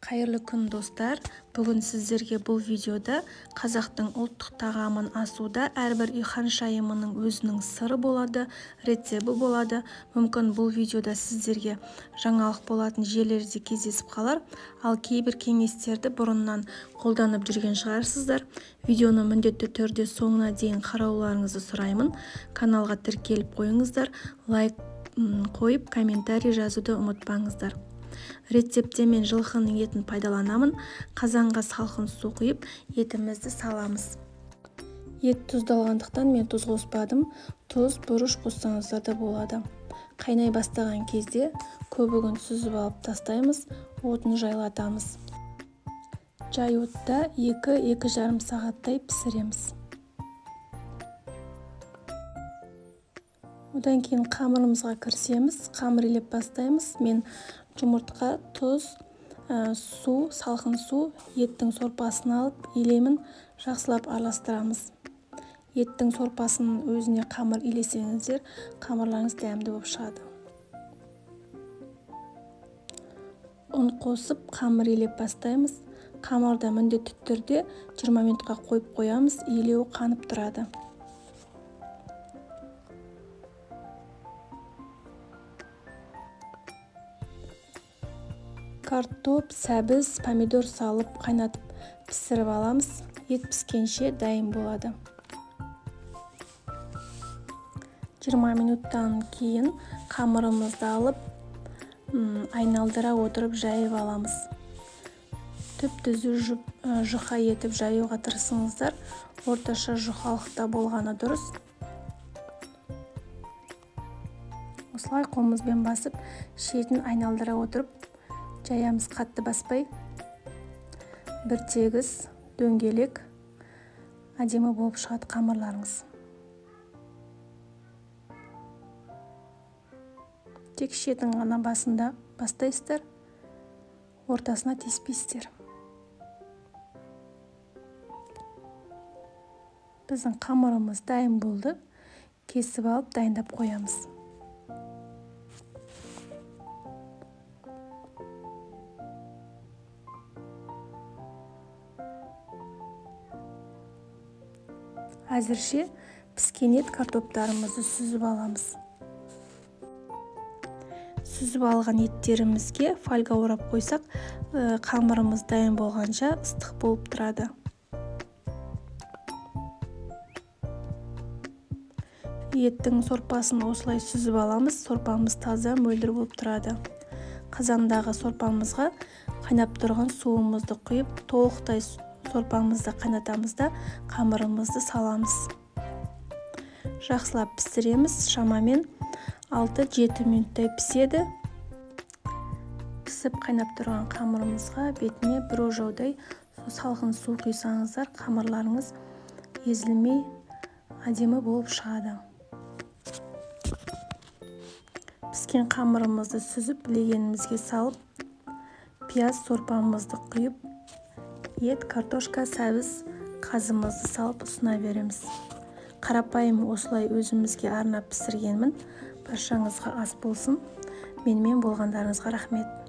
Қайырлы күн, достар! Бүгін сіздерге бұл видеода қазақтың ұлттық тағамын асуда әрбір үй ханшайымының өзінің сыры болады, рецепті болады. Мүмкін бұл видеода сіздерге жаңалық болатын жерлер де кездесіп қалар, ал кейбір кеңестерді бұрыннан қолданып жүрген шығарсыздар. Видеоны міндетті түрде соңына дейін қарауларыңызды сұраймын. Каналға тіркеліп қойыңыздар, лайк қойып, комментарий жазуды ұмытпаңыздар. Рецепте мен жылқының етін пайдаланамын. Қазанға салқын су құйып, етімізді саламыз. Ет тұздалғандықтан мен тұз қоспадым. Тұз, бұрыш қоссаңыздар да болады. Қайнай бастаған кезде көбігін сүзіп алып тастаймыз, отын жайлатамыз. Жай отта 2-2,5 сағаттай пісіреміз. Одан кейін қамырымызға кірісеміз. Қамыр илеп бастаймыз. Мен жұмыртқа, тұз, су, салқын су, еттің сорпасын алып илеймін, жақсылап араластырамыз. Еттің сорпасын өзіне қамыр илесеңіздер, қамырларыңыз дәмді болып шығады. Ұн қосып қамыр илеп бастаймыз. Қамырды міндетті түрде 20 минутқа қойып қоямыз, илеуі қанып тұрады. Картоп, сәбіз, помидор салып қайнатып пісіріп аламыз. Ет піскенше дайын болады. 20 минуттан кейін қамырымызды алып, айналдыра отырып жайып аламыз. Түп-түзу жұқа етіп жаюға тырысыңыздар. Орташа жұқалықта болғаны дұрыс. Осылай қолымызбен басып, шетін айналдыра отырып жаямыз, қатты баспай. Бір тегіс, дөңгелек, әдемі болып шығады қамырларыңыз. Тек шетін ғана басында бастайсыздар, ортасына тиіспейсіздер. Біздің қамырымыз дайын болды. Кесіп алып дайындап қоямыз. Әзірше піскен ет картоптарымызды сүзіп аламыз. Сүзіп алған еттерімізге фольга орап қойсақ, қамырымыз дайын болғанша ыстық болып тұрады. Еттің сорпасын осылай сүзіп аламыз. Сорпамыз таза, мөлдір болып тұрады. Қазандағы сорпамызға қайнап тұрған суымызды құйып, толықтай сорпамызды қайнатамыз да қамырымызды саламыз. Жақсылап пісіреміз, шамамен 6-7 минуттай піседі. Пісіп қайнап тұрған қамырымызға бетіне бір ожаудай салқын су құйсаңыздар, қамырларыңыз езілмей әдемі болып шығады. Піскен қамырымызды сүзіп, легенімізге салып, пияз сорпамызды құйып, ет, картошка, сәбіз, қазымызды салып ұсына береміз. Қарапайым осылай өзімізге арнап пісіргенмін. Баршаңызға ас болсын. Менімен болғандарыңызға рахмет.